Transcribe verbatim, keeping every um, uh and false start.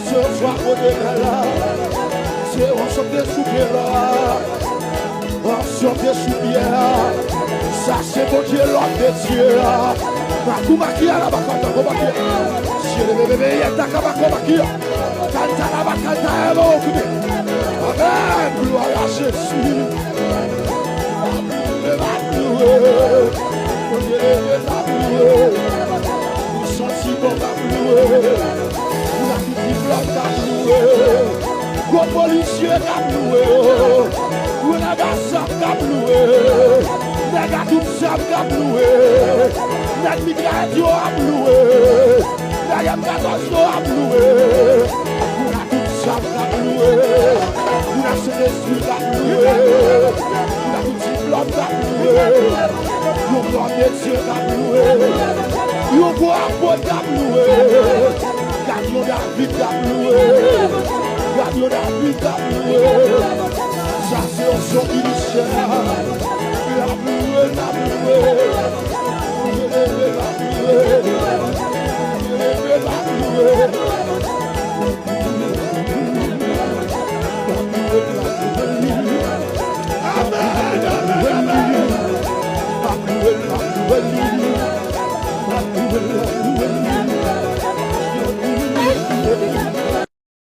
Se yon swa kote la. Se yon sòt de sou pye la. Ansyon te sou pyè a. Sa se Bondye, lòm de Dye a. Makou maki a la bakanta ko maki a. Syele bebe yeta ka bako maki a. Kanta la bakanta e mo koude. Amèn. Glwa a Jezi. M ap louwe, m ap louwe. Bondye leve m ap louwe. Ou santi bon m ap louwe. Ou la ki diplòm m ap louwe. Gwo polisye k ap louwe yo. Gwo nèg a zam k ap louwe. Nèg a tout zam k ap louwe. Nèg mitrayèt yo ap louwe. Nèg M katòz yo ap louwe. Gwo nèg a tout zam k ap louwe. Gwo nèg a Sentespri k ap louwe. Gwo nèg a tout diplòm k ap louwe. Yon gwo medsen k ap louwe. Yon gwo apot k ap louwe. Gad yon David k ap louwe. Gad yon David k ap louwe. Sa se yon son ki di syèl la. L ap louwe, l ap louwe. L ap louwe, l ap louwe. L ap louwe, l ap louwe. Amèn, amèn, amèn. L ap louwe, l ap louwe.